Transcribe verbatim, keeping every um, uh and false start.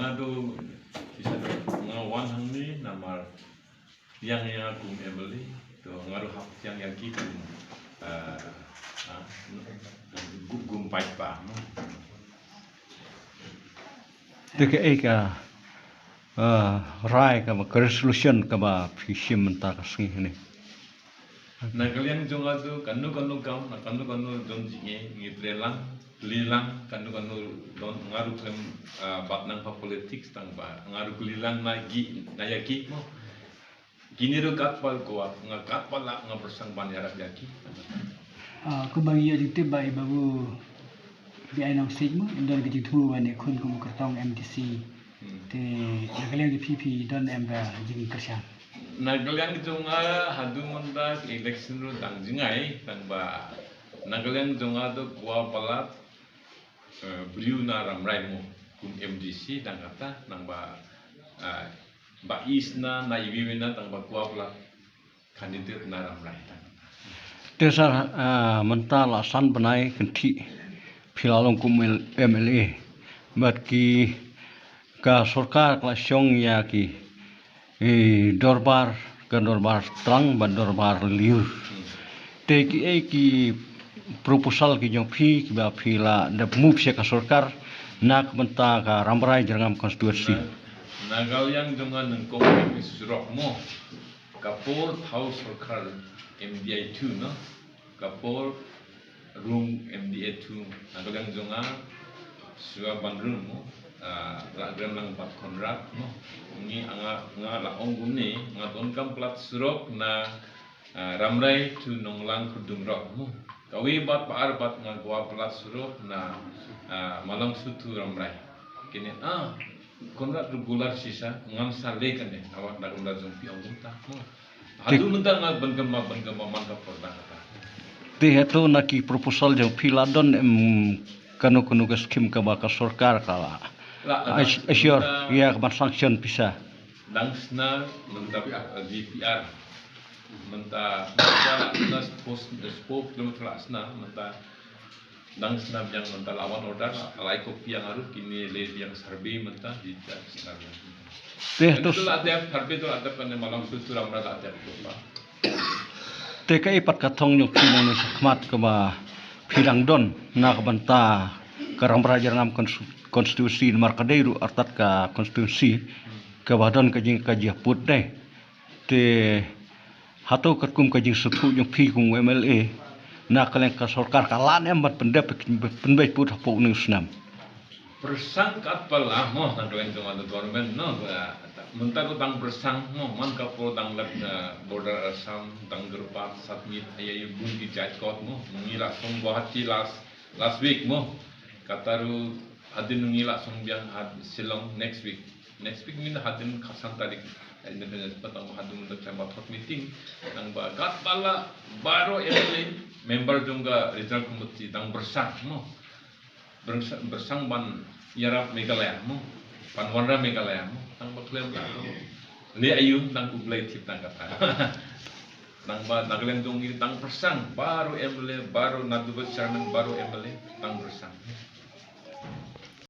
Nga do, isa do, nga wan hangne namar yang ya kum M L A, to nga ruh hap yang yang ki kum, ah, ah, kum, kum paidbah, no. Te kaei ka, ah, rai kaba ka resolution kaba phi shim mynta ka sngi ne. Na ka liang jong nga tu kano kano kam, na kano kano don jingeh, ngi trei lang, kylli lang, kano kano don, nga ruh khlem, ah, bat nang ha politics tang ba nga ruh kylli lang na ki, na ïa ki mo. Kine ruh katba kwah, nga katba lah nga pyrshang ban ïarap ïa ki. Ah, kumba ngi ïoh jingtip ba i Babu B I Nongsiej mo, don ka jingthmu ban ïakhun kum u kyrtong M D C. Hmm. Te na ka liang jong phi, phi don em ka jingkyrshan? Na ka liang jong nga haduh mynta ka election ruh dang jngai, tang ba na ka liang jong nga to kwah palat, eh, briew na Rambrai mo kum M D C dang kata, nang ba, eh, ba is na na iwi na tang ba kwah palat candidate na Rambrai tang. Te sa, ah, mynta la san bnai kynthih phi la long kum M L A. Bad ki ka sorkar ka la shong ïa ki, eh, dorbar, ka dorbar Trang bad dorbar Liur. Te kiei ki proposal ki jong phi kiba phi la dep move sha ka sorkar na ka bynta ka Rambrai Jyrngam constituency? Na, na ka liang jong nga nyngkong ki surok mo. Ka por thaw sorkar M D I two no. Ka por rung M D I two. Na ka liang jong nga shuwa ban rung mo. Ah, la rem lang bad Conrad mo. Ngi anga nga la ong kumne, nga donkam palat surok na, ah, Rambrai to Nonglang Khurdung Road mo. Kawei bad ba ar bad nga kwah palat surok na, ah, Malongsu to Rambrai. Kine, ah, Conrad regular shisha, ngan sa leh kane, awat na Conrad jong phi ong kumta mo. Haduh mynta nga ban kynmaw, ban kynmaw man ka por dang kata. Te hato na ki proposal jong phi la don em kano kano ka scheme kaba ka sorkar ka la, la, la, assure ïa ka ban sanction pisa? Dang sna mynta, ah, D P R. Mynta, mynta la sna post, post kilometer la sna mynta. Dang sna biang mynta la wan order, la ai copy ïa nga ruh, kine leh biang survey mynta, di da sna biang. Te to la dep survey to la dep ne Malongsu to Rambrai la dep to ba. Te kaei pat ka thong jong phi nangne shakhmat kaba phi dang don na ka bynta ka Rambrai Jyrngam cons-, constituency, namar ka dei ruh artat ka constituency kaba don ka jing, ka jingput dei. Te hato katkum ka jingsngewthuh jong phi kum u M L A, na ka liang ka sorkar ka lah ne em ban pyndep, pynbeit pud hapoh une u snem? Pyrshang katba lah mo, na ka liang jong ka government no, ba, mynta ruh dang pyrshang mo, man ka por dang leit, eh, border Assam, dang kyrpad submit ïa u bun ki jait kot mo, ngi la song Guwahati last, last week mo, kata ruh hadien ngi la song biang ha Shillong next week. Next week mynta hadien khatsan tarik Independence, pat tang ba hadien mynta khlem ba thok meeting, tang ba katba lah baroh M L A, member jong ka regional committee dang pyrshang mo. Pyrshang, pyrshang ban ïarap Meghalaya mo. Ban wanrah Meghalaya mo. Tang ba khlem lah to. Leh aïu, tang U Blei thied tang kata. Tang ba na ka liang jong ngi dang pyrshang baroh M L A, baroh Nadu Village Chairman, baroh M L A dang pyrshang.